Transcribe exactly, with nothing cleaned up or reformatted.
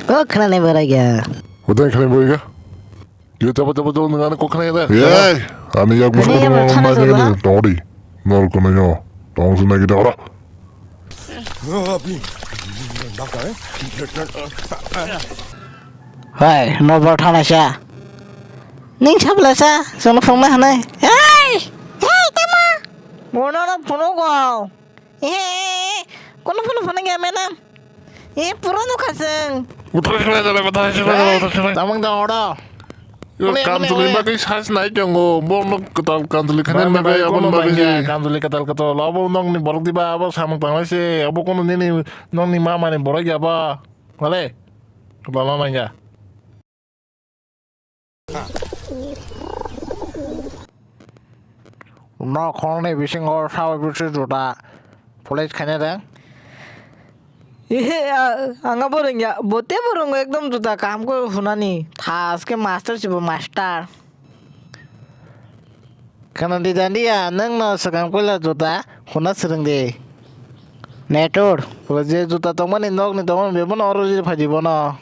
Kok khna nai borai ga. Utai khna borai ga. Yo chapa chapa chapa nang ano kok khna ya da. Yey, ani yak bus ko nang thana nang nang tong di. Nor ko nang yo. Tong sun nang kita ora. Hai, no bor thana sa. Ning sabla sa, sono phone na hanai. Hai, hai, tama. Bono no phone ko. Eh, kono phone phone gaya madam. Eh, pura no khaseng. Uthai khna jala, uthai khna jala, uthai khna. Tamang da ora. Yo, mane, mane, kanjuli mane. Bagwi size nai tongo, bo no kwtal kanjuli khana bagwi, abo no bagwi. Kanjuli kwtal kwtal, abo nokni borok diba, abo samung tanglai se, abo kono nini, nokni mama ni borok ya ba, wale, kwtal ma manya. No khoroknwi bisingo sawi bwswi juda polish khaina rwng. Ehe, a-, ang abo rwngya, bo teibo rwngo ekdom juda kaham khe hunani. Thas khe master se bo master. Khana di daniya, nwng no swkang puila juda huna swrwng di. Netur, bo je juda tongmani nokni tongmani bebono oro riri phaidi bono.